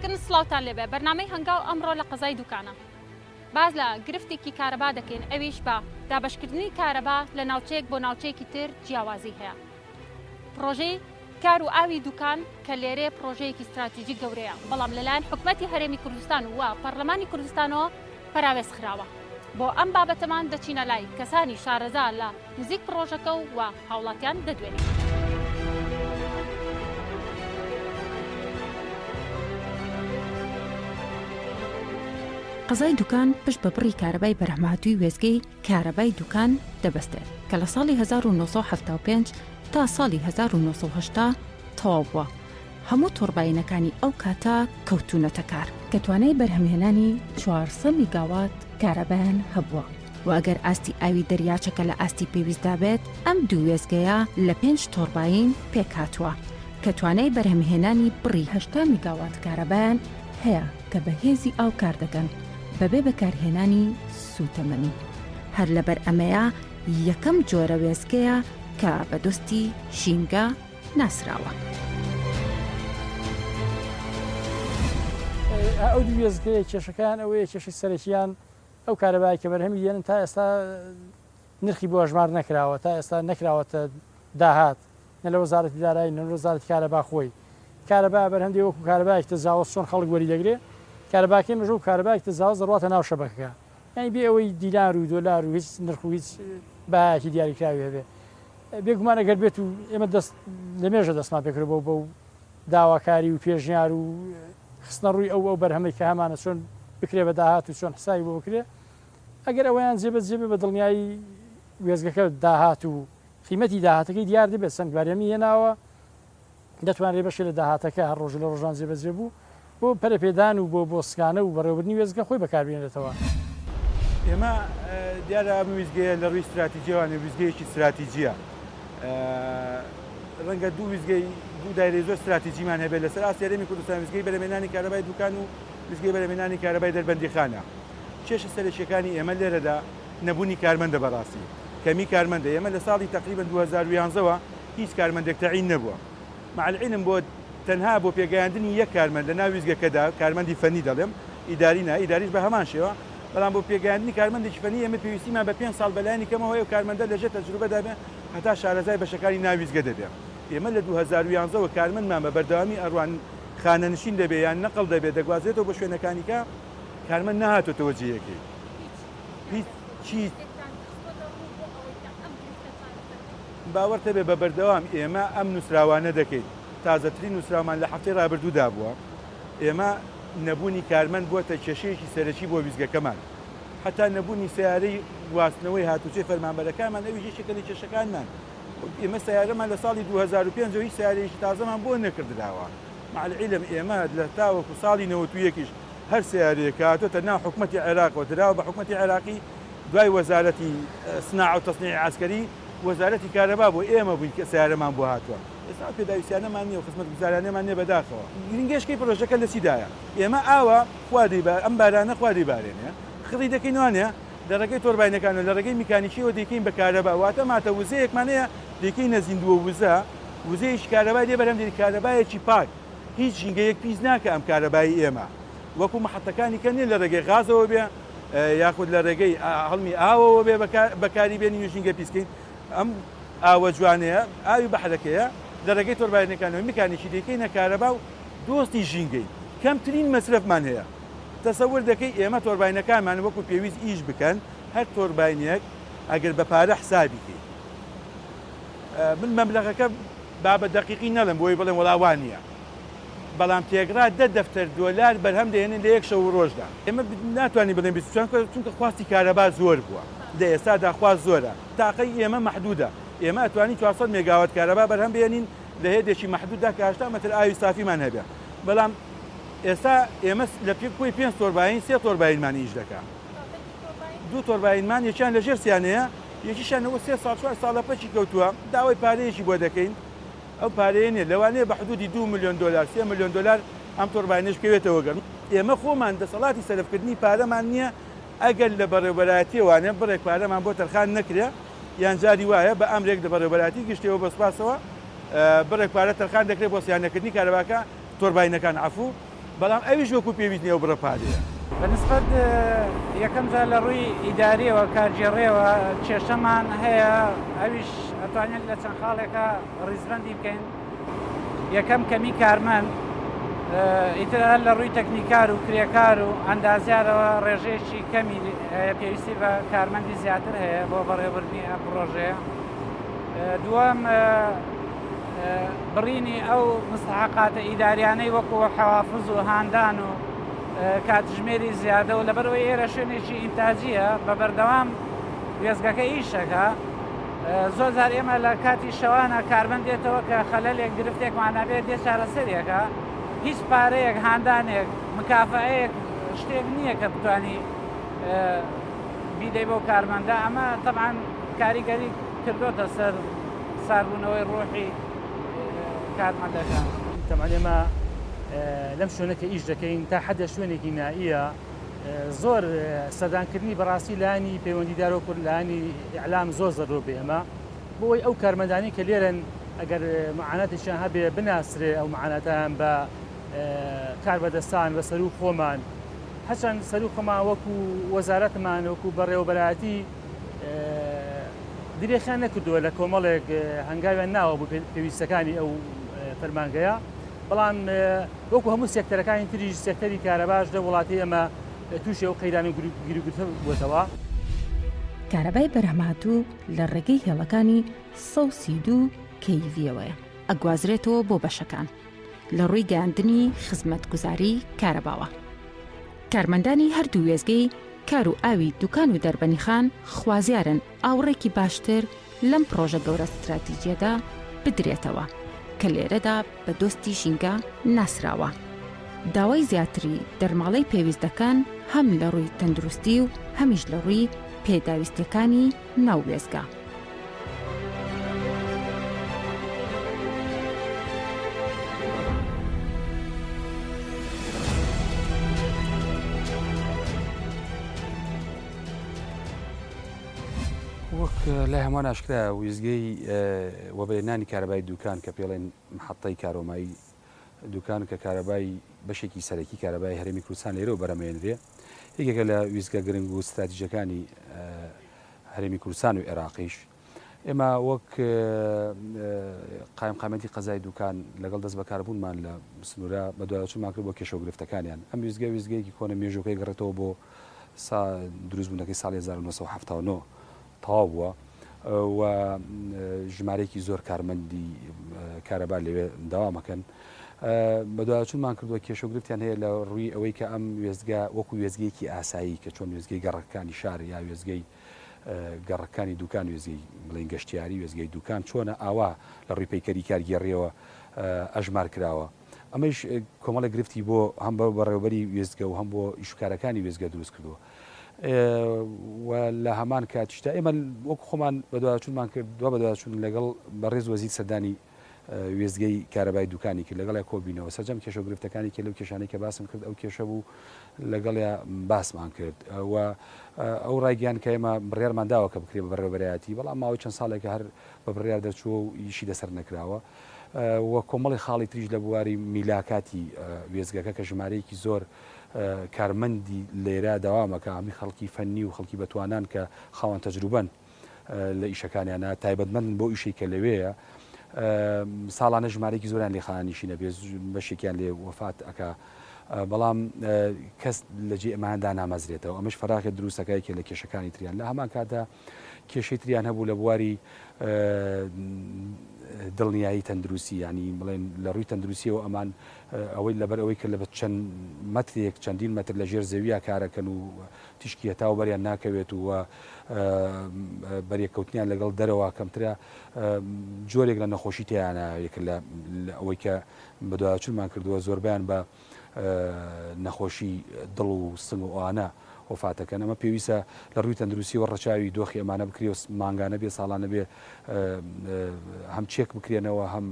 تەماشای کردن سڵاوتان لێبێ بەرنامەی هەنگاو ئەمڕۆ لە قەزای دوکانە باس لە گرفتێکی کارەبا دەکەین ئەویش بە دابەشکردنی کارەبا لە ناوچەیەک بۆ ناوچەیەکی تر جیاوازی هەیە پرۆژەی کار و ئاوی دوکان کە لێرەیە پرۆژەیەکی ستراتیجی گەورەیە بەڵام لەلایەن حکومەتی هەرێمی کوردستان و پەرلەمانی کوردستانەوە پەراوێز خراوە. بۆ ئەم بابەتەمان دەچینە لای کەسانی شارەزا لە نزیک پڕۆژەکە و و هاوڵاتیان دەدوێنین. قەزای دوکان پشت بە بڕی کارەبای بەرهەمهاتووی وێستگەی کارەبای دوکان دەبەستێت کە لە ساڵی 1975 تا ساڵی 1980 تەواو بووە، هەموو تۆرباینەکانی ئەو کاتە کەوتوونەتە کار، کە توانای بەرهەمهێنانی 400 میگاوات کارەبایان هەبووە و ئەگەر ئاستی ئاوی دەریاچەکە لە ئاستی پێویستدا بێت، ئەم دوو وێستگەیە لە پێنج تۆرباین پێکهاتووە کە توانای بەرهەمهێنانی بڕی 80 میگاوات کارەبایان هەیە کە بە هێزی ئاو کاردەکەن بەبێ بەکارهێنانی سووتەمەنی. هەر لەبەر ئەمەیە یەکەم جۆرە وێستگەیە کە بە دۆستی ژینگە ناسراوە. ئەو دوو وێستگەیە کێشەکەیان ئەوەیە کێشەی سەرەکییان ئەو کارەبایە کە بەرهەمی دێنن تا ئێستا نرخی بۆ ئەژمار نەکراوە تا ئێستا نەکراوەتە داهات نە لە وەزارەتی دارایی نە لە وەزارەتی کارەبا خۆی کارەبا بەرهەم دێ وەکو کارەبایەکی تەجاوەز چۆن خەڵک وەری دەگرێ کارەباکەی مەژە و کارەبایەکی تەجاوەز دەڕواتە ناو شەبەکەکە یانی بێ ئەوەی دینار و دۆلار و هیچ نرخ و هیچ بەهایەکی دیاریکراوی هەبێ بێگومان ئەگەر بێت و ئێمە دەست لە مێژە دەستمان پێکرد بۆ بەو داواکاری و پێشنیار و خستنە ڕووی ئەو ئەو بەرهەمەی کە هەمانە چۆن بکرێ بە داهات و چۆن حسابی بۆ بکرێ ئەگەر ئەوەیان جێبەجێ بێ بە دڵنیایی وێستگەکە داهات و قیمەتی داهاتەکەی دیار دەبێت چەند بەرهەمی هێناوە دەتوانرێت بەشێ لە داهاتەکە هەر ڕۆژ لە ڕۆژان جێبەجێ بوو بۆ پەرەپێدان و بۆ بۆ سکانە و بەڕێوەبردنی وێستگە خۆی بەکاربهێنرێتەوە. ئێمە دیارە ئەم ویستگەیە لە ڕووی ستراتیجیەوانێ ویستگەیەکی ستراتیجیە ڕەنگە دوو ویستگەی دوو دایرەی زۆر ستراتیجیمان هەبێت لەسەر ئاستی هەرێمی کوردستان ویستگەی بەرهەمهێنانی کارەبای دوکان و ویستگەی بەرهەمهێنانی کارەبای دەربەندیخانە کێشە سەرەکیەکانی ئێمە لێرەدا نەبوونی کارمەندە بەڕاستی کەمی کارمەندە ئێمە لە ساڵی تقریبا 2011 وە هیچ کارمەندێک تەعین نەبووە مع العلم بۆ تەنها بۆ پێگەیاندنی یەک کارمەند لە ناو ویستگەکەدا، کارمەندی فەنی دەڵێم، ئیداری نا، ئیداریش بە هەمان شێوە، بەڵام بۆ پێگەیاندنی کارمەندێکی فەنی ئێمە پێویستیمان بە پێنج ساڵ بەلایەنی کەمەوە هەیە و کارمەندە لەژێر تەجروبەدا بێ هەتا شارەزای بەشەکانی ناو ویستگە دەبێ. ئێمە لە 2011 وە کارمەندمان بە بەردەوامی ئەڕوان خانەنشین دەبێ یان نەقڵ دەبێ دەگوازرێتەوە بۆ شوێنەکانی کە کارمەند نەهاتۆتەوە جێیەکەی. هیچ چی. باوەڕت هەبێ بە بەردەوام ئێمە ئەم نووسراوانە دەکەین، تازەترین نووسراومان لە هەفتەی ڕابردوودا بووە، ئێمە نەبوونی کارمەند بووەتە کێشەیەکی سەرەکی بۆ ویستگەکەمان، هەتا نەبوونی سەیارەی گواستنەوەی هاتوچۆی فەرمانبەرەکانمان ئەویش یەکێکە لە کێشەکانمان، ئێمە سەیارەمان لە ساڵی 2005 ەوە هیچ سەیارەیەکی تازەمان بۆ نەکڕدراوە، مع العلم ئێمە لە تاوەکو ساڵی 91 یش هەر سەیارەیەک کە هاتۆتە ناو حکومەتی عێراقەوە دراوە بە حکومەتی عێراقی، دوای وەزارەتی صناعە و تصنیع عسکری وەزارەتی کارەبا بوو ئێمە بووین کە سەیارەمان بۆ هاتووە ئێستا ئەو پێداویستیانەمان نییە و خزمەتگوزاریانەمان نییە بەداخەوە. گرنگێشکەی پرۆژەکە لە چیدایە؟ ئێمە ئاوە خوا دەیبا ئەم بارانە خوا دەیبارێنێ خڕی دەکەین وانە لە ڕێگەی تۆرباینەکانەوە لە ڕێگەی میکانیکیەوە دەیکەین بە کارەبا واتە ماتە وزەیەکمان هەیە دەیکەینە زیندووە وزە وزەیەکی کارەبای لێ بەرهەم دێنین کارەبایەکی پاک هیچ ژینگەیەک پیس ناکا ئەم کارەبای ئێمە وەکو مەحەتەکانی کە نیە لە ڕێگەی غازەوە بێ یاخود لە ڕێگەی هەڵمی ئاوەوە بێ بەکاری بێنین و ژینگە پیس کەین ئەم ئاوە جوانەیە ئاوی بەحرەکەیە لە ڕێگەی تۆرباینەکانەوە میکانیکی دەیکەینە کارەبا و دۆستی ژینگەین کەمترین مەسرەفمان هەیە تەسەور دەکەی ئێمە تۆرباینەکانمان وەکو پێویست ئیش بکەن هەر تۆرباینێک ئەگەر بە پارە حسابی کەی من مەبلەغەکە با بە دەقیقی نەڵێم بۆی بڵێم وەڵا وا نییە بەڵام تێکڕا دە دەفتەر دۆلار بەرهەم دەهێنن لە یەک شەو و ڕۆژدا. ئێمە ناتوانین بڵێین 24 چونکە خواستی کارەبا زۆر بووە، لە ئێستادا خواست زۆرە، تاقەی ئێمە مەحدودە، ئێمە ئەتوانین 400 مێگاوات کارەبا بەرهەم بهێنین لە هێدێکی مەحدوددا کە 80 مەتر ئاوی سافیمان هەبێ، بەڵام ئێستا ئێمە لە کۆی پێنج تۆرباین سێ تۆرباینمان ئیش دەکا، دوو تۆرباینمان یەکیان لە ژێر سیانەیە، یەکیشیان ئەوە سێ ساڵ چوار ساڵە پەکی کەوتووە، داوای پارەیەکی بۆ دەکەین. ئەو پارەیە نیە، لەوانەیە بە حدودی دوو ملیۆن دۆلار، سێ ملیۆن دۆلار ئەم تۆرباینەش بکەوێتەوە گەر ئێمە خۆمان دەسەڵاتی سەرفکردنی پارەمان نیە، ئەگەر لە بەڕێوبەرایەتیەوانە بڕێک پارەمان بۆ تەرخان نەکرێ یان جاری وایە بە ئەمرێک لە بەڕێوبەرایەتی گشتیەوە بە سوپاسەوە بڕێک پارە تەرخان دەکرێت بۆ سیانەکردنی کارەباکە تۆرباینەکان عەفو. بەڵام ئەویش وەکو پێویست نیە ئەو بڕە پارەیە. بە نسبەت یەکەم جار لە ڕووی ئیداریەوە کارگێڕیەوە کێشەمان هەیە ئەویش ئەتوانین لە چەند خاڵێکا ڕیزبەندی بکەین یەکەم کەمی کارمەند ئیتر هەر لە ڕووی تەکنیکار و کرێکار و ئەندازیارەوە ڕێژەیەکی کەمی پێویستی بە کارمەندی زیاتر هەیە بۆ بەڕێوەبردنی ئەم پڕۆژەیە دووەم بڕینی ئەو مستحقاتە ئیداریانەی وەکو حەوافز و هاندان و کاتژمێری زیادە و لەبەرئەوەی ئێرە شوێنێکی ئینتاجیە بە بەردەوام وێستگەکە ئیشەکە زۆر جار ئێمە لە کاتی شەوانە کارمەند دێتەوە کە خەلەلێک گرفتێکمان هەبێت دێ چارەسەریەکە هیچ پارەیەک هاندانێک مکافەیەک شتێک نییە کە بتانی بیدەی بەو کارمەندە ئەمە تەبعەن کاریگەری کردۆتە سەر ساربوونەوەی ڕۆحی کارمەندەکان. تەبعەن ئێمە لەم شوێنە کە ئیش دەکەین تا حەدە شوێنێکی نائیە زۆر سەردانکردنی بەڕاستی لایەنی پەیوەندیدار وەکو لایەنی ئیعلام زۆر زەرور بێ ئێمە بۆ ئەوەی ئەو کارمەندانی کە لێرەن ئەگەر معاناتێکیان هەبێ بناسرێ ئەو معاناتیان بە کاربەدەستان بە سەروو خۆمان هەرچەند سەروو خۆمان وەکو وەزارەتمان وەکو بەڕێوەبەرایەتی درێخیان نەکردووە لە کۆمەڵێک هەنگاویان ناوە بۆ پێویستەکانی ئەو فەرمانگەیە بەڵام وەکو هەموو سێکتەرەکانی تریش سێکتەری کارەباش لە وڵاتی ئێمە تووشی ئەو قەیران و گیروگرفتە بووەتەوە. کارەبای بەرهەمهاتوو لە ڕێگەی هێڵەکانی 132 کەیڤیەوەیە ئەگوازرێتەوە بۆ بەشەکان لە ڕووی گەیاندنی خزمەتگوزاری کارەباوە. کارمەندانی هەردوو وێستگەی کار و ئاوی دوکان و دەربەنیخان خوازیارن ئاوڕێکی باشتر لەم پڕۆژە گەورە ستراتیجیەدا بدرێتەوە کە لێرەدا بە دۆستی ژینگە ناسراوە. داوای زیاتری دەرماڵەی پێویست دەکەن هەم لە ڕووی تەندروستی و هەمیش لە ڕووی پێداویستیەکانی ناو وێستگە. وەک لای هەمووان ئاشکرایە ویستگەی وەبەرهێنانی کارەبای دوکان کە پێڵێن محەتەی کارۆمایی دوکان کە کارەبای بەشێکی سەرەکی کارەبای هەرێمی کوردستان لێرەوە بەرەمێنرێ یەکێکە لە ویستگە گرنگ و ستراتیژەکانی هەرێمی کوردستان و عێراقیش. ئێمە وەک قایمقامیەتی قەزای دوکان لەگەڵ دەست بەکاربوونمان لە سنوورە بەدواداچوونمان کرد بۆ کێشە و گرفتەکانیان. ئەم وێستگە وێستگەیەکی کۆنە مێژووەکەی گەڕێتەوە بۆ سا دروستبوونەکەی ساڵی 1979 تەواو بووە و ژمارەیەکی زۆر کارمەندی کارەبا لەوێ دەوامەکەن. بەدواداچوونمان کردووە کێشە و گرفتیان هەیە لە ڕووی ئەوەی کە ئەم وێستگە وەکو وێستگەیەکی ئاسایی کە چۆن وێستگەی گەڕەکەکانی شار یا وێستگەی گەڕەکانی دوکان وێستگەی بڵێین گەشتیاری وێستگەی دوکان چۆنە ئاوا لە ڕووی پەیکەری کارگێڕیەوە ئەژمار کراوە ئەمەیش کۆمەڵێک گرفتی بۆ هەم بە بەڕێوەبەری وێستگە و هەم بۆ ئیشوکارەکانی وێستگە دروست کردووە و لە هەمان کاتیشدا ئێمە وەکو خۆمان بەدواداچوونمان کرد دوا بەدواداچوون لەگەڵ بەڕێز وەزیر سەردانی وێستگەی کارەبای دوکانی کرد لەگەڵیا کۆبوینەوە سەرجەم کێشەو گرفتەکانی کە لەو کێشانەی کە باسم کرد ئەو کێشە بوو لەگەڵیا باسمان کرد و ئەو ڕایگەیان کە ئێمە بڕیارمان داوە کە بکرێ بە بەڕێوەبەرایەتی بەڵام ماوەی چەند ساڵێکە هەر بە بڕیار دەرچووە و ئیشی لەسەر نەکراوە و کۆمەڵی خاڵی تریش لە بواری میلاکاتی وێستگەکە کە ژمارەیەکی زۆر کارمەندی لێرە دەوامەکە هەمی خەڵکی فەنی و خەڵکی بەتوانان کە خاوەن تەجروبەن لە ئیشەکانیانە تایبەتمەندن بۆ ئیشەی کە لەوێیە ساڵانە ژمارەیەکی زۆریان لێ خانەنشینە بێ بەشێکیان لێ وەفات ئەکا بەڵام کەس لە جێ ئەماندا دانامەزرێتەوە ئەمەش فەراغێ دروستەکە یەکێ لە کێشەکانی تریان لە هەمان کاتدا کێشەی تریان هەبوو لە بواری دڵنیایی تەندروستی ینی بڵێن لە ڕووی تەندروستیەوە ئەمان ئەوەی لەبەر ئەوەی کە لە بە چەند مەترێک چەندین مەتر لە ژێر زەویە کارەکەن و تیشکی هەتاو بەریان ناکەوێت و بەریەککەوتنیان لەگەڵ دەرەوە کەمترە، جۆرێک لە نەخۆشی تێیانە یەکە لە ئەوەی کە بەدواداچوونمان کردووە زۆربەیان بە نەخۆشی دڵ و سنگ و ئەوانە وەفاتەکەن ئەمە پێویستە لە ڕووی تەندروستیەوە ڕەچاوی دۆخی ئەمانە بکرێ و مانگانە بێ ساڵانە بێ هەم چێک بکرێنەوە هەم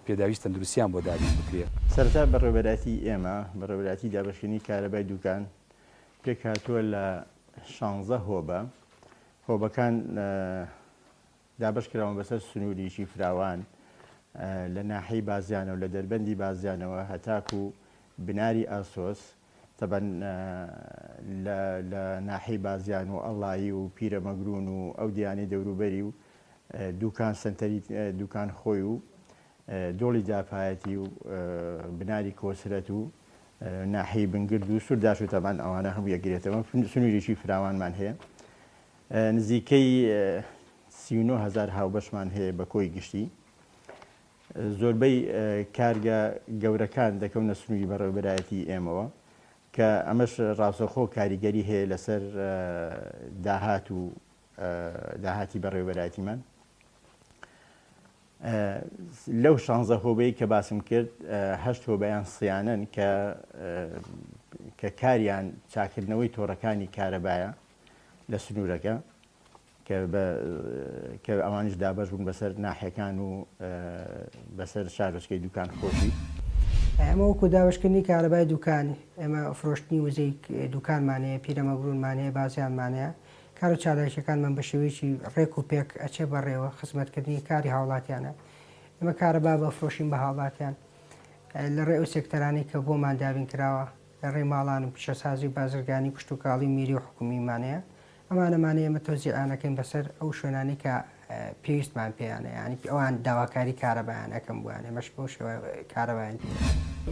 پێداویست تەندروستیان بۆ دابین بکرێ. سەرەتا بەڕێوەبەرایەتی ئێمە، بەڕێوەبەرایەتی دابەشکردنی کارەبای دوکان، پێکهاتووە لە شانزە هۆبە، هۆبەکان دابەشکراون بەسەر سنووریی فراوان لە ناحیەی بازیانەوە لە دەربەندی بازیانەوە هەتاکوو. بناری ئاسۆس، تەبعەن لە لە ناحیەی بازیان و ئەڵایی و پیرەمەگرون و ئەو دێیانەی دەوروبەری و دوکان سەنتەری دوکان خۆی و دۆڵی جافایەتی و بناری کۆسرەت و ناحیەی بنگرد و سورداش و تەبعەن ئەوانە هەموو یەکگرێتەوە سنوورێکی فراوانمان هەیە نزیکەی 39 هەزار هاوبەشمان هەیە بە کۆی گشتی زۆربەی کارگە گەورەکان دەکەونە سنووری بەڕێوەبەرایەتی ئێمەوە کە ئەمەش ڕاستەوخۆ کاریگەری هەیە لەسەر داهات و داهاتی بەڕێوەبەرایەتیمان. لەو شانزە هۆبەی کە باسم کرد هەشت هۆبەیان سیانەن کە کە کاریان چاکردنەوەی تۆڕەکانی کارەبایە لە سنوورەکە کە بە کە ئەوانیش دابەش بوون بەسەر ناحیەکان و بەسەر شارۆچکەی دوکان خۆشی. ئێمە وەکو دابەشکردنی کارەبای دوکان، ئێمە فرۆشتنی وزەی دوکانمان هەیە، پیرەمەگرونمان هەیە، بازیانمان هەیە، کار و چالاکیەکانمان بە شێوەیەکی ڕێک و پێک ئەچێ بەڕێوە، خزمەتکردنی کاری هاوڵاتیانە. ئێمە کارەبا بەفرۆشین بە هاوڵاتیان لە ڕێی ئەو سێکتەرانەی کە بۆمان دابین کراوە، لە ڕێی ماڵان و پیشەسازی و بازرگانی و کشتوکاڵی و میری و حکومیمان هەیە. ئەمانەمانەی ئێمە تەوزیعیان ئەکەین بەسەر ئەو شوێنانەی کە پێویستمان پێیانە یانی ئەوان داواکاری کارەبایان ئەکەن بۆیان ئێمەش بەو شێوە کارەبایان پێ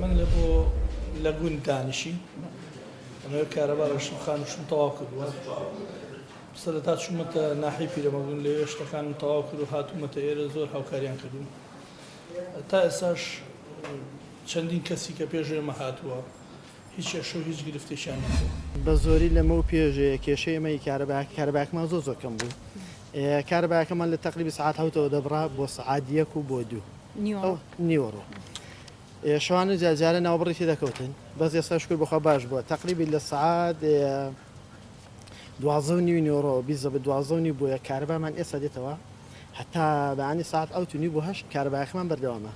من لە بۆ لە گوند دانیشیم ئەمەوێ کارەبا ڕێشم خانوشم تەواو کردووە سەرەتا چوومەتە ناحیەی پیرەمەگرون لەوێ شتەکانم تەواو کرد و هاتوومەتە ئێرە زۆر هاوکاریان کردووم تا ئێستاش چەندین کەسی کە پێش ئێمە هاتووە هیچ کێشە و هیچ گرفتێکیان نەبووە. بە زۆری لەمەو پێش کێشەی ئێمەی کارەبا کارەباکەمان زۆر زۆر کەم بوو کارەباکەمان لە تەقریبی سەعات حەوتەوە دەبڕا بۆ سەعات یەک و بۆ دوو نیوەڕۆ شەوانە جار جارە ناوبڕی تێدەکەوتن بەس ئێستا شکر بەخوا باش بووە تەقریبی لە سەعات دوازدە و نیو نیوەڕۆ بیزە بە دوازدە و نیو بۆیە کارەبامان ئێستا دێتەوە هەتا بەیانی سەعات حەوت و نیو بۆ هەشت کارەباکەمان بەردەوامە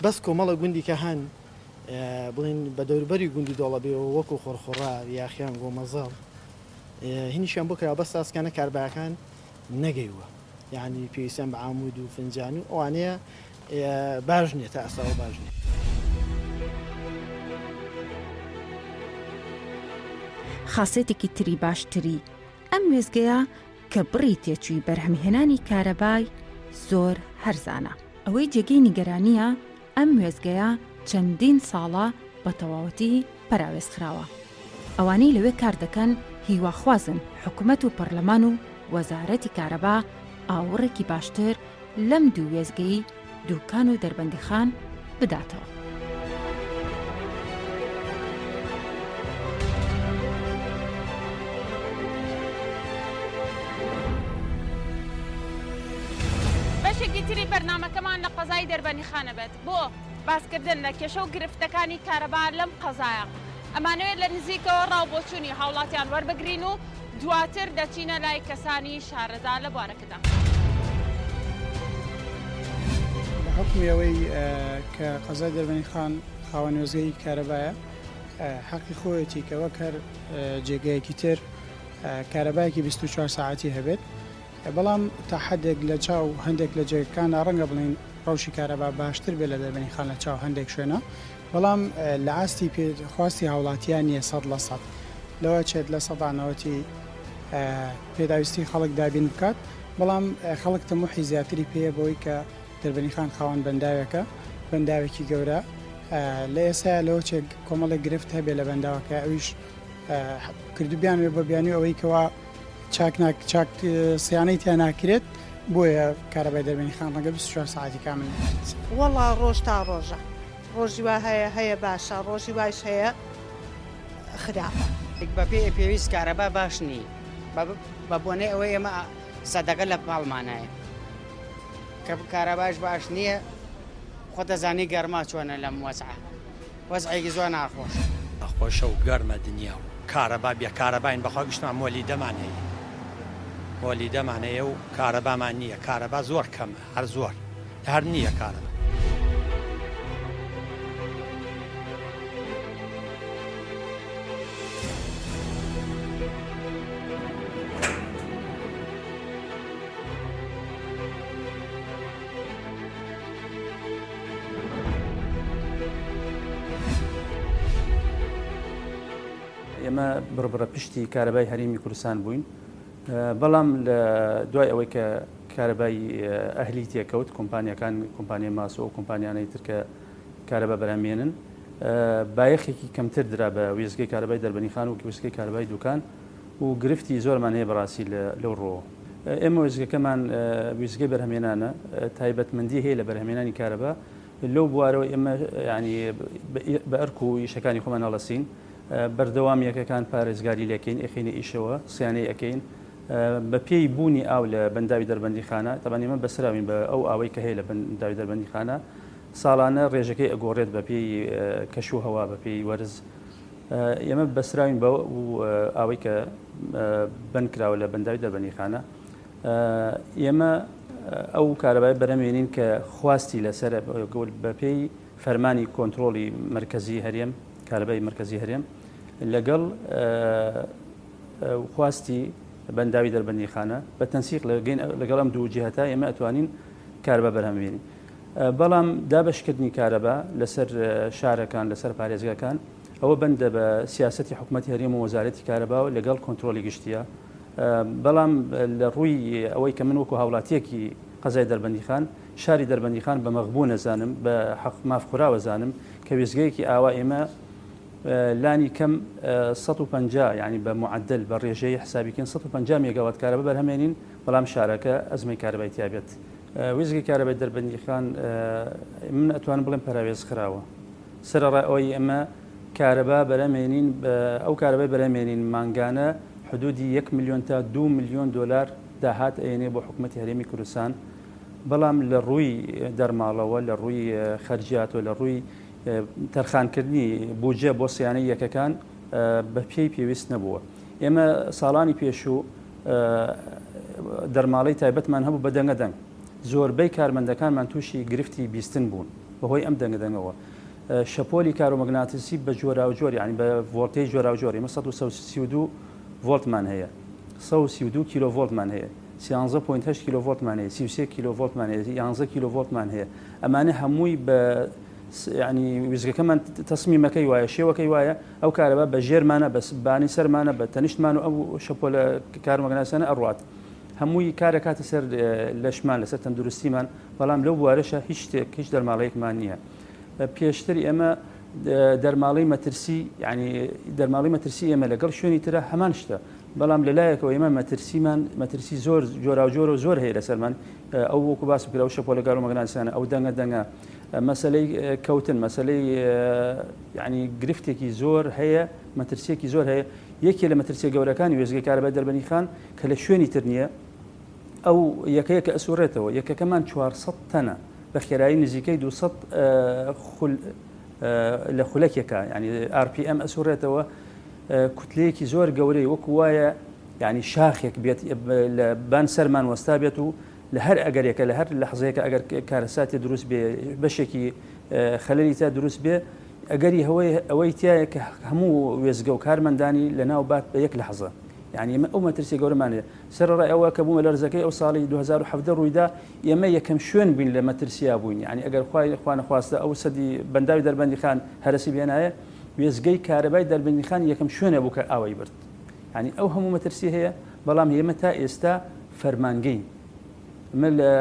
بەس کۆمەڵە گوندی کە هەن بڵێن بە دەوروبەری گوندی دۆڵەبێ و وەکو خۆرخۆڕا، یاخیان، گۆمەزەڵ هینیشیان بۆ کراوە بەس تاسکانە کاربایەکان نەگەیوە یانی پێویستیان بە عامود و فنجان و ئەوانەیە باش نییە تا ئەساوە باش نییە. خاسێتێکی تری باشتری ئەم وێستگەیە کە بڕی تێچووی بەرهەمهێنانی کارەبای زۆر هەرزانە. ئەوەی جێگەی نیگەرانییە ئەم وێستگەیە چەندین ساڵە بە تەواوەتی پەراوێز خراوە. ئەوانەی لەوێ کار دەکەن هیواخوازن حکومەت و پەرلەمان و وەزارەتی کارەبا ئاوڕێکی باشتر لەم دوو وێستگەی دوکان و دەربەندیخان بداتەوە. بەشێکی تری بەرنامەکەمان لە قەزای دەربەندیخانە بێت بۆ باسکردن لە کێشە و گرفتەکانی کارەبا لەم قەزایە. ئەمانەوێت لە نزیکەوە ڕا و بۆچوونی هاوڵاتیان وەربگرین و دواتر دەچینە لای کەسانی شارەزا لە بوارەکەدا. بە حوکمی ئەوەی کە قەزای دەربەندیخان خاوەن وێستگەی کارەبایە، حەقی خۆیەتی کە وەک هەر جێگەیەکی تر کارەبایەکی 24 سەعاتی هەبێت، بەڵام تا حەدێک لە چاو هەندێک لە جێگەکاندا ڕەنگە بڵێین ڕەوشی کارەبا باشتر بێت لە دەربەندیخان لە چاو هەندێک شوێنە، بەڵام لە ئاستی پێ خواستی هاوڵاتیان نییە 100% لەوە چێت لە سەدا نەوەتی پێداویستی خەڵک دابین بکات، بەڵام خەڵک تموحی زیاتری پێیە بەوەی کە دەربەنیخان خاوەن بەنداوێکە، بەنداوێکی گەورە، لە ئێستایا لەوە چێت کۆمەڵێک گرفت هەبێ لە بەنداوەکە ئەویش کردووبیانوێ بە بیانووی ئەوەی کەوا چاک ناک چاک سیانەی تیا ناکرێت بۆیە کارەبای دەربەنیخان ڕەنگە 24 سەعاتی کامل نەبێت. وەڵا ڕۆژ تا ڕۆژە ڕۆژی وا هەیە هەیە باشە ڕۆژی وایش هەیە خراپە. بە پێی پێویست کارەبا باش نی بە بۆنەی ئەوەی ئێمە سەدەکە لە پاڵمانایە کە کارەباش باش نییە خۆت دەزانی گەرما چۆنە لەم وەزعە وەزعێکی زۆر ناخۆشە. خۆشە و گەرمە دنیا و کارەبا بێ کارەباین بەخوا گشتمان مۆلیدەمان هەیە مۆلیدەمان هەیە و کارەبامان نییە کارەبا زۆر کەمە هەر زۆر هەر نییە کارەبا. ئێمە بڕبڕە پشتی کارەبای هەرێمی کوردستان بووین، بەڵام لە دوای ئەوەی کە کارەبای ئەهلی تێکەوت، کۆمپانیاکان، کۆمپانیای ماسۆ و کۆمپانیانەی تر کە کارەبا بەرهەمێنن، بایەخێکی کەمتر درا بە وێستگەی کارەبای دەربەنیخان و وێستگەی کارەبای دوکان و گرفتی زۆرمان هەیە بەڕاستی لەو ڕووەوە. ئێمە وێستگەکەمان وێستگەی بەرهەمێنانە، تایبەتمەندی هەیە لە بەرهەمێنانی کارەبا، لەو بوارەوە ئێمە یانی بە ئەرک و ئیشەکانی خۆمان هەڵەسین، بەردەوام یەکەکان پارێزگاری لێکەین، ئەیخەینە ئیشەوە، سیانەی ئەکەین بە پێی بوونی ئاو لە بەنداوی دەربەندیخانە، تەبعەن ئێمە بەسراوین بە ئەو ئاوەی کە هەیە لە بەنداوی دەربەندیخانە، ساڵانە ڕێژەکەی ئەگۆڕێت بە پێی کەش و هەوا، بە پێی وەرز، ئێمە بەسراوین بە ئاوەی کە بەند کراوە لە بەنداوی دەربەندیخانە. ئێمە ئەو کارەبای بەرەمێنین کە خواستی لەسەرە بەپێی فەرمانی کۆنترۆڵی مەرکەزی هەرێم، کارەبای مەرکەزی هەرێم لەگەڵ خواستی بەنداوی دەربەندیخانە بە تەنسیق لەگەڵ ئەم دوو جیهەتە ئێمە ئەتوانین کارەبا بەرهەم بێنین. بەڵام دابەشکردنی کارەبا لەسەر شارەکان، لەسەر پارێزگاکان ئەوە بەندە بە سیاسەتی حکومەتی هەرێم و وەزارەتی کارەبا و لەگەڵ کۆنترۆڵی گشتیە. بەڵام لە ڕووی ئەوەی کە من وەکو هاوڵاتیەکی قەزای دەربەندیخان، شاری دەربەندیخان بە مەغبوون ئەزانم، بە حەق ماف خوراو ئەزانم کە وێستگەیەکی ئاوا ئێمە لانی کەم 150 یانی بە معەدەل بە ڕێژەیی حسابی کەین 150 مێگاوات کارەبا بەرهەمێنین بەڵام شارەکە ئەزمەی کارەبای تیا بێت. وێستگەی کارەبای دەربەندیخان من ئەتوانم بڵێم پەراوێز خراوە. سەرەڕای ئەوەی ئێمە کارەبا بەرهەمێنین ئەو کارەبای بەرهەمێنین مانگانە حدودی یەک ملیۆن تا دوو ملیۆن دۆلار داهات ئەیەنێ بۆ حکومەتی هەرێمی کوردستان بەڵام لە ڕووی دەرماڵەوە لە ڕووی خەرجیاتەوە لە ڕووی تەرخانکردنی بودجە بۆ سیانەی یەکەکان بە پێی پێویست نەبووە ئێمە ساڵانی پێشوو دەرماڵەی تایبەتمان هەبوو بە دەنگە دەنگ زۆربەی کارمەندەکانمان تووشی گرفتی بیستن بوون بەهۆی ئەم دەنگە دەنگەوە شەپۆلی کارۆمەگناتیسی بە جۆراوجۆر یانی بە ڤۆڵتەی جۆراوجۆر ئێمە 132 ڤۆڵتمان هەیە 132 کیلۆ ڤۆڵتمان هەیە 13.8 کیلۆ ڤۆڵتمان هەیە 33 کیلۆ ڤۆڵتمان هەیە 11 کیلۆ ڤۆڵتمان هەیە ئەمانە هەمووی بە ینی ویزگەکەمان تەسمیمەکەی وایە شێوەکەی وایە ئەو کارەبا بە ژێرمانە بە بانی سەرمانە بە تەنیشتمان و ئەو شەپۆلە کارۆمەگناتیسانە ئەڕوات هەمووی کارەکاتە سەر لەشمان لەسەر تەندروستیمان بەڵام لەو بوارەشە هیچ شتێک هیچ دەرماڵەیەکمان نییە پێشتر ئێمە دەرماڵەی مەترسی یعنی دەرماڵی مەترسی ئێمە لەگەڵ شوێنی ترە هەمان شتە بەڵام لەلایەکەوە ئێمە مەترسیمان مەترسی زۆر جۆراوجۆر و زۆر هەیە لەسەرمان ئەو وەکو باس کرا و شەپۆلە گارۆمەگناتیسانە ئەو دەنگە دەنگە مەسلەی کەوتن مەسلەی یعنی گرفتێکی زۆر هەیە مەترسیەکی زۆر هەیە یەکێ لە مەترسیە گەورەکانی وێستگەی کارەبای دەربەنیخان کە لە شوێنی تر نییە ئەو یەکەیە کە ئەسوڕێتەوە یەکەکەمان 400 تەنە بە خێرایی نزیکەی 200 خول لە خولەکێکا یعنی RPM ئەسوڕێتەوە کوتلەیەکی زۆر گەورەی وەکو وایە یعنی شاخێک بێت لە بان سەرمان وەستا بێت و لە هەر ئەگەرێکە لە هەر لەحزەیەکە ئەگەر کارەساتی دروست بێ بەشێکی خەلەلی تا دروست بێ ئەگەری هەوەی ئەوەی تایە کە هەموو وێزگە و کارمەندانی لە ناو بات بە یەک لەحزە یعنی ئێمە ئەو مەترسی گەورەمان هەیە سەرەڕای ئەوە کە بوومەلەرزەکەی ئەو ساڵی 2017 ڕوویدا، ئێمە یەکەم شوێن بووین لە مەترسیا بووین، یانی ئەگەر خوای خوانەخواستە ئەو سەدی بەنداوی دەربەندیخان هەرەسی بهێنایە، وێستگەی کارەبای دەربەندیخان یەکەم شوێنە بوو کە ئاوی برد. یانی ئەو هەموو مەترسی هەیە، بەڵام ئێمە تا ئێستا فەرمانگەین. ئێمە لە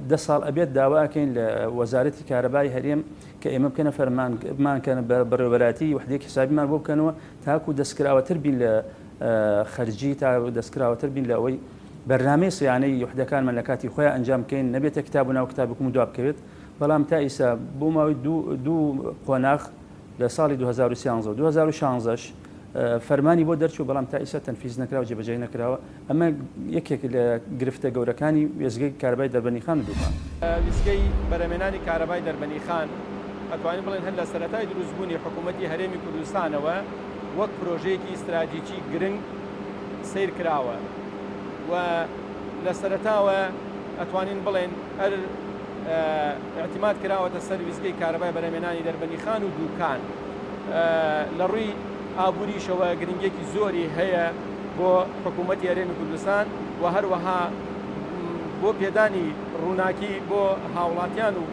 دە ساڵ ئەبێت داوا ئەکەین لە وەزارەتی کارەبای هەرێم کە ئێمە بکەنە فەرمانگەمان کەن بە بەڕێوەبەرایەتی وحدەیەکی حسابیمان بۆ بکەنەوە تاکو دەستکراوەتر بین لە خەرجی تا دەستکراوەتر بین لە ئەوەی بەرنامەی سیانەی وحدەکانمان لە کاتی خۆیان ئەنجام بکەین نەبێتە کتاب و ناو کتابکم و دوا بکەوێت بەڵام تا ئیسا بۆ ماوەی دوو قۆناغ لە ساڵی 2013 و 2016 فەرمانی بۆ دەرچوو بەڵام تا ئیسا تەنفیز نەکراوە جێبەجێ نەکراوە ئەمە یەکێک لە گرفتە گەورەکانی وێستگەی کارەبای دەربەنیخان و دووکان. ویستگەی بەرهەمێنانی کارەبای دەربەنیخان ئەتوانین بڵێین هەر لە سەرەتای دروستبوونی حکوومەتی هەرێمی کوردستانەوە وەک پرۆژەیەکی ستراتیجی گرنگ سەیر کراوە و لە سەرەتاوە ئەتوانین بڵێین هەر ئیعتیماد کراوەتە سەر ویستگەی کارەبای بەرهەمێنانی دەربەنیخان و دووکان لە ڕووی ئابووریشەوە گرنگیەکی زۆری هەیە بۆ حکوومەتی هەرێمی کوردستان و هەروەها بۆ پێدانی ڕووناکی بۆ هاوڵاتیان و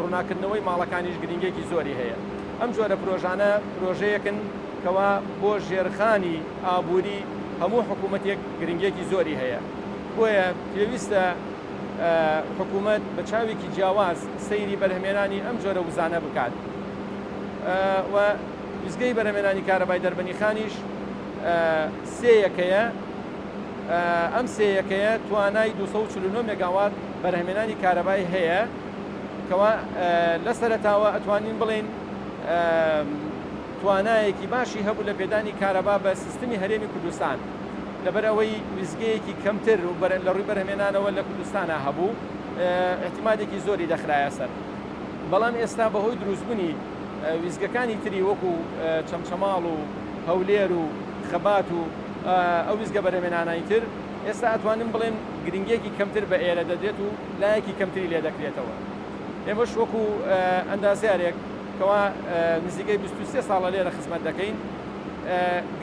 ڕووناکردنەوەی ماڵەکانیش گرنگیەکی زۆری هەیە. ئەم جۆرە پرۆژانە پرۆژەیەکن. کەوا بۆ ژێرخانی ئابووری هەموو حکوومەتێک گرنگیەکی زۆری هەیە. بۆیە پێویستە حکوومەت بە چاوێکی جیاواز سەیری بەرهەمێنانی ئەم جۆرە وزانە بکات و ویستگەی بەرهەمێنانی کارەبای دەربەنیخانیش سێ یەکەیە، ئەم سێ یەکەیە توانای 249 مێگاوات بەرهەمێنانی کارەبای هەیە کەوا لە سەرەتاوە ئەتوانین بڵێین توانایەکی باشی هەبوو لە پێدانی کارەبا بە سیستمی هەرێمی کوردستان لەبەر ئەوەی ویستگەیەکی کەمتر و لە ڕووی بەرهەمێنانەوە لە کوردستانا هەبوو ئیعتیمادێکی زۆری دەخرایە سەر بەڵام ئێستا بەهۆی دروستبوونی ویستگەکانی تری وەکو چەمچەماڵ و هەولێر و خەبات و ئەو ویستگە بەرهەمێنانەی تر ئێستا ئەتوانم بڵێم گرنگیەکی کەمتر بە ئێرە دەدرێت و لایەکی کەمتری لێ دەکرێتەوە ئێمەش وەکو ئەندازیارێک کەوا نزیکەی 23 ساڵە لێرە خزمەت دەکەین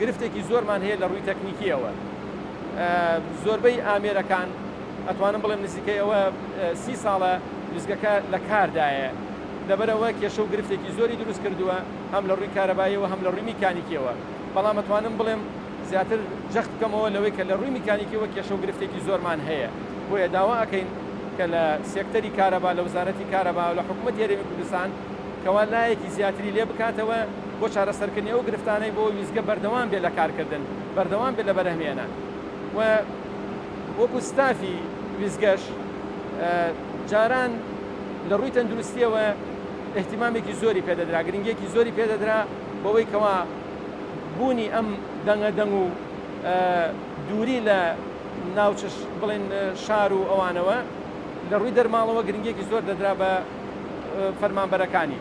گرفتێکی زۆرمان هەیە لە ڕووی تەکنیکیەوە زۆربەی ئامێرەکان ئەتوانم بڵێم نزیکەی ئەوە سی ساڵە ویستگەکە لە کاردایە لەبەرئەوە کێشە و گرفتێکی زۆری دروست کردووە هەم لە ڕووی کارەباییەوە هەم لە ڕووی میکانیکیەوە بەڵام ئەتوانم بڵێم زیاتر جەخت بکەمەوە لەوەی کە لە ڕووی میکانیکیەوە کێشە و گرفتێکی زۆرمان هەیە بۆیە داوا ئەکەین کە لە سێکتەری کارەبا لە وەزارەتی کارەبا و لە حکوومەتی هەرێمی کوردستان کەوا لایەکی زیاتری لێ بکاتەوە بۆ چارەسەرکردنی ئەو گرفتانەی بۆ ویستگە بەردەوام بێ لە کارکردن بەردەوام بێ لە بەرهەمهێنان و وەکو ستافی ویستگەش جاران لە ڕووی تەندروستیەوە ئیهتیمامێکی زۆری پێدەدرا، گرنگیەکی زۆری پێدەدرا بەوەی کەوا بوونی ئەم دەنگە دەنگ و دووری لە ناوچە بڵێن شار و ئەوانەوە لە ڕووی دەرماڵەوە گرنگیەکی زۆر دەدرا بە فەرمانبەرەکانی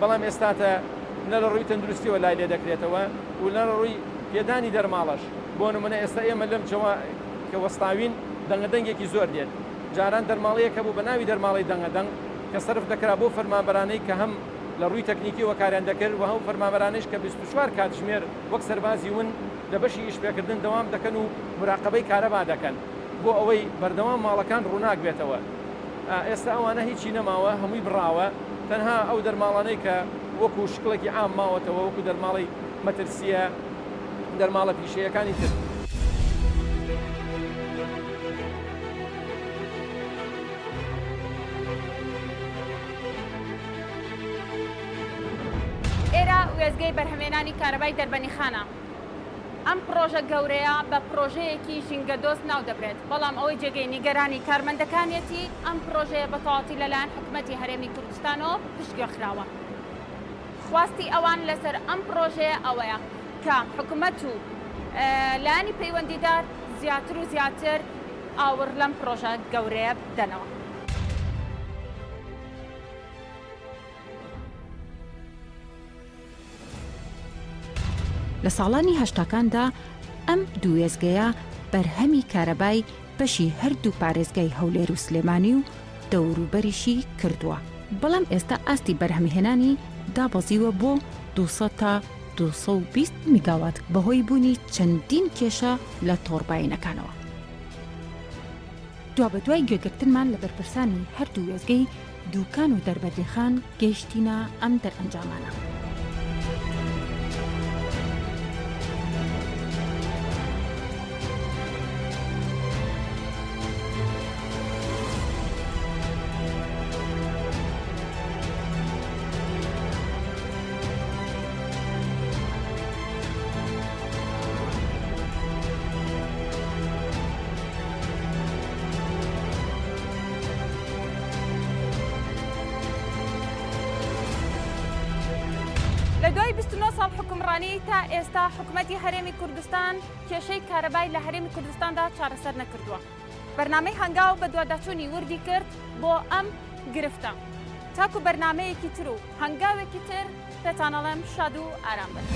بەڵام ئێستاتە نە لە ڕووی تەندروستیەوە لای لێ دەکرێتەوە و نە لە ڕووی پێدانی دەرماڵەش بۆ نمونە ئێستا ئێمە لەم جەوە کە وەستاوین دەنگە دەنگێکی زۆر دێت جاران دەرماڵەیەک هەبوو بە ناوی دەرماڵەی دەنگە دەنگ کە سەرف دەکرا بۆ فەرمانبەرانەی کە هەم لە ڕووی تەکنیکیەوە کاریان دەکرد و هەم فەرمانبەرانەیش کە 24 کاتژمێر وەک سەربازی ون لە بەشی ئیشپێکردن دەوام دەکەن و موراقەبەی کارەبا دەکەن بۆ ئەوەی بەردەوام ماڵەکان ڕووناک بێتەوە. ئێستا ئەوانە هیچی نەماوە هەمووی بڕاوە تەنها ئەو دەرماڵانەی کە وەکو شکڵێکی عام ماوەتەوە وەکو دەرماڵەی مەترسیە دەرماڵە پیشەیەکانی تر. ئێرە وێستگەی بەرهەمێنانی کارەبای دەربەنیخانە. ئەم پڕۆژە گەورەیە بە پڕۆژەیەکی ژینگەدۆست ناودەبرێت، بەڵام ئەوەی جێگەی نیگەرانی کارمەندەکانیەتی، ئەم پڕۆژەیە بە تەواوەتی لەلایەن حکومەتی هەرێمی کوردستانەوە پشتگوێ خراوە. خواستی ئەوان لەسەر ئەم پڕۆژەیە ئەوەیە کە حکومەت و لایەنی پەیوەندیدار زیاتر و زیاتر ئاوڕ لەم پڕۆژە گەورەیە بدەنەوە. لە ساڵانی هەشتاکاندا ئەم دوو وێستگەیە بەرهەمی کارەبای بەشی هەردوو پارێزگای هەولێر و سلێمانی و دەوروبەریشی کردووە، بەڵام ئێستا ئاستی بەرهەمهێنانی دابەزیوە بۆ 200 تا 220 میگاوات بەهۆی بوونی چەندین کێشە لە تۆڕباینەکانەوە. دوابەدوای گوێگرتنمان لە بەرپرسانی هەردوو وێستگەی دووکان و دەربەندیخان گەیشتینە ئەم دەرئەنجامانە. لە دوای 29 ساڵ حوکمڕانی تا ئێستا حکومەتی هەرێمی کوردستان کێشەی کارەبای لە هەرێمی کوردستاندا چارەسەر نەکردووە. بەرنامەی هەنگاو بەدواداچوونی وردی کرد بۆ ئەم گرفتە. تاکو بەرنامەیەکی تر و هەنگاوێکی تر پێتان ئەڵێم شاد و ئارام بن.